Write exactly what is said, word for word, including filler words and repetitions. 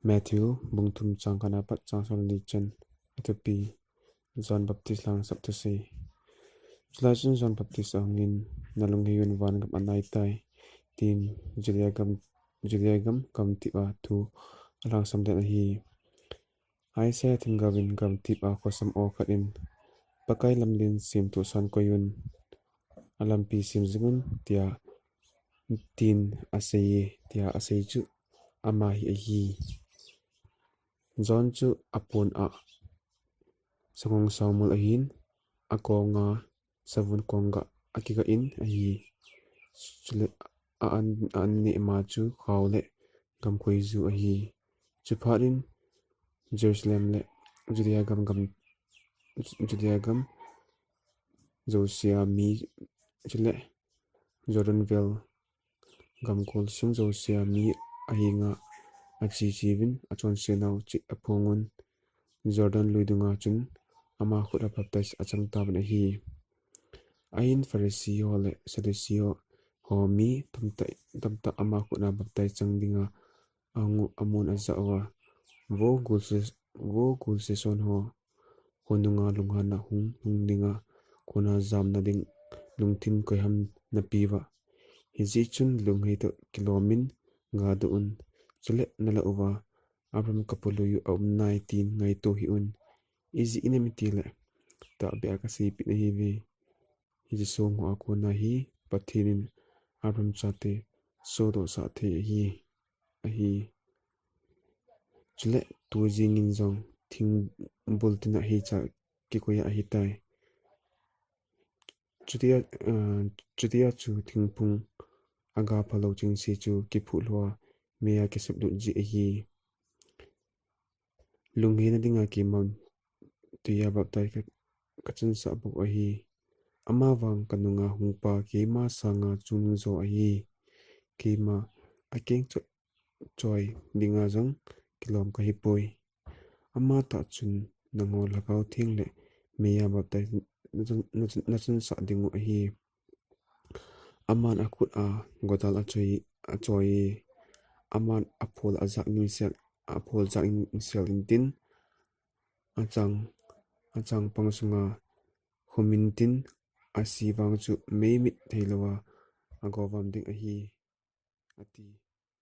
Matthew bung thum chang khatna pat chang som le ni chan. Athupi: John Baptist lhangsap thusei. Chulai chun John Baptist ahungin, "Nalunghei un, vangam anaitai," tin Judea gam, Judea gam gamtip a thu alhangsam den ahi. Isaiah themgaovin gamtip a khosam o khat in, "Pakai lamlen semthu asan koiyun, alampi sem jingun," tia tin aseiye, tia asei chu ama hi ahi. John chu apon a sanghong saomul ahin, akonga savun kongga akigah in ahi. Chule a an, a an neh ma chu khao le gamkhoiju ahi. Chuphat in Jerusalem le Judea gam, gam, Judea gam jousea mi, chule Jordan vel gamkol sung jousea mi ahenga achecheuvin, achonse nau cheh aphongun, Jordan lui dunga chun ama khut a baptize achang tauvin ahi. Ahin Pharisee ho le Sadducee ho, ho mi tamtah, tamtah ama khut a baptize chang dinga ahung u amun ajah uva, "Vo gulse, vo gulse son ho, khonunga lunghanna hung, hung dinga, kona jamna ding lungthim koiham napeuva? Hijeh chun lunghei toh kilomin gadoh un, chule nalah uva Abraham kapolui u aum nai tin ngaito hih un. Ijeh inem itile, tahbeh a kaseipeh nahiuve, hiche song hoa kona hi Pathen in Abraham chate sodoh sah thei ahi, ahi." Chule tu jingin jong thingbul tina hicha kikoi ahitai. Chutia, ah, chutia chu thingphung aga phalou chengse chu kiphuh lhua meiya kisep lut ji ahi. Lungheina dinga keiman tuiya baptize ka, kachansah bou ahi. Amavang kanunga hungpa keima sanga chungnung jo ahi. Keima akeng choi, choi dinga jong kilom kahipoi. Amatah chun nangho Lhagao Theng le meiya baptize nachan, nachan, nachansah dingu ahi. Aman akhut a godal achoi, achoi. Aman aphol ajah nginsel, aphol jah nginsel intin, achang, achangpang sunga khum intin, ase vang chu meimit theilouva agovam ding ahi, ati.